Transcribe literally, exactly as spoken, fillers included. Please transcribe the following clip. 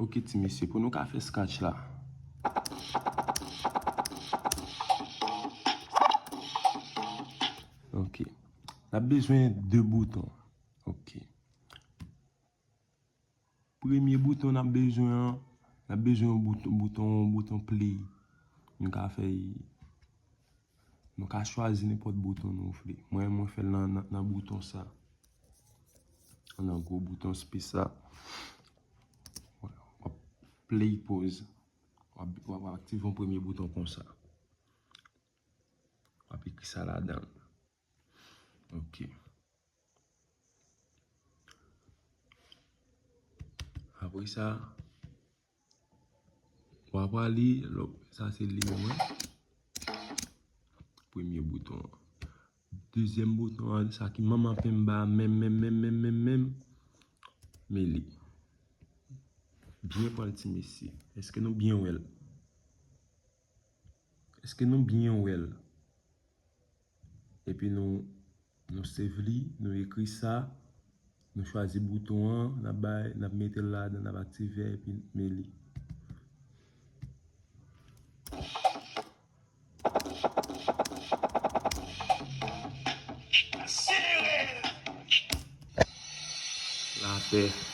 Ok, ti mesye, pou nou ka fè scratch la. Ok. N ap bezwen de bouton. Ok. Premye bouton n ap bezwen an, n ap bezwen yon bouton, bouton, bouton play. Nou ka fè, nou ka chwazi nenpòt bouton nou vle. Mwen, mwen fè l nan, nan, nan bouton sa. Nan gwo bouton space sa. W ap play pause. W ap, w ap aktive yon premye bouton konsa. W ap ekri sa ladan l. Ok. Apre sa, w ap prale, lò, sa se li menm, wi. Premye bouton an. Dezyèm bouton an, sa ki manman penba menm, menm, menm, menm, menm, menm. Men li. Byen pran l, ti mesye. Èske nou byen wè l? Èske nou byen wè l? Epi nou, nou save li, nou ekri sa, nou chwazi bouton an, n ap bay, n ap mete l ladan, n ap aktive, epi men li. Lapè.